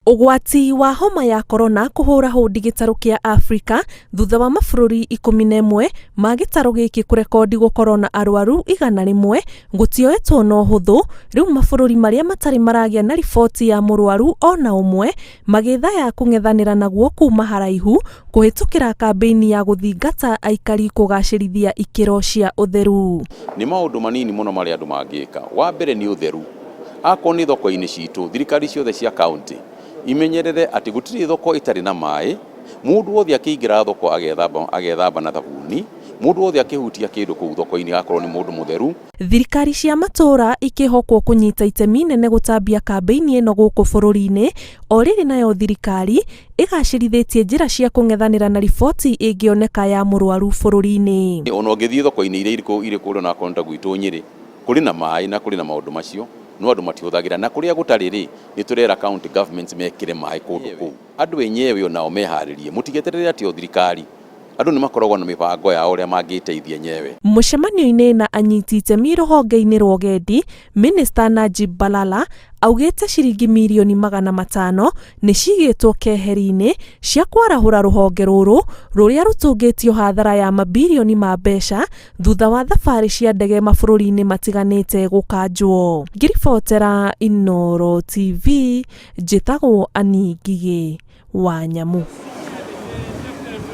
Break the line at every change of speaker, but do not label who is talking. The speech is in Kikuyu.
Ũgwati wa homa ya korona kũhũra hũndi gĩtarũ kĩa Afrika thutha wa mabũrũri 11 ma gĩtarũ gĩkĩ kũrekondi gũkorwo na arwaru 100 gũtioetwo na ũhũthũ, rĩu mabũrũri marĩa matarĩ maragĩa na riboti ya mũrwaru ona ũmwe magĩthaya kũng'ethanĩra naguo kuma haraihu kũhĩtũkĩra kambĩini ya gũthingata aikari kũgacĩrithia ikĩro cia ũtheru.
Nĩ maũndũ manini mũno marĩa andũ mangĩka. Wa mbere nĩ ũtheru. Akorwo nĩ thoko-inĩ citũ, thirikari ciothe cia county imenyerere atĩ gũtirĩ thoko ĩtarĩ na maĩ, mũndũ wothe akĩingĩra thoko agethamba, agethamba na thabuni, mũndũ wothe akĩhutia kĩndũ kũu thoko-inĩ agakorwo nĩ mũndũ mũtheru.
Thirikari cia matũũra ikĩhokwo kũnyita itemi inene gũtambia kambĩini ĩno gũkũ bũrũri-inĩ, o rĩrĩ nayo thirikari ĩgacĩrithĩtie njĩra cia kũng'ethanĩra na riboti ĩngĩoneka ya mũrwaru bũrũri-inĩ.
Ona ũngĩthiĩ thoko-inĩ iria irĩ kũrĩa onakorwo nĩ ta gwitũ Nyĩrĩ, kũrĩ na maĩ na kũrĩ na maũndũ macio, no andũ matihũthagĩra. Na kũrĩa gũtarĩ rĩ, nĩ tũrera county governments mekĩre maĩ kũndũ kũu. Andũ enyewe onao meharĩrie, mũtigeterere atĩ o thirikari. Andũ nĩ makoragwo na mĩbango yao ũrĩa mangĩteithia enyewe.
Mũcemanio-inĩ na anyiti itemi rũhonge-inĩ rwa ũgendi, Minista Najib Balala augĩte ciringi mirioni 500 nĩ cigĩtwo keheri-inĩ cia kwarahũra rũhonge rũrũ rũrĩa rũtũngĩtio hathara ya mabirioni ma mbeca thutha wa thabarĩ cia ndege mabũrũri-inĩ matiganĩte gũkanjwo. Ngĩribotera Inooro TV, njĩtagwo Annie Ngigĩ wa Nyamu.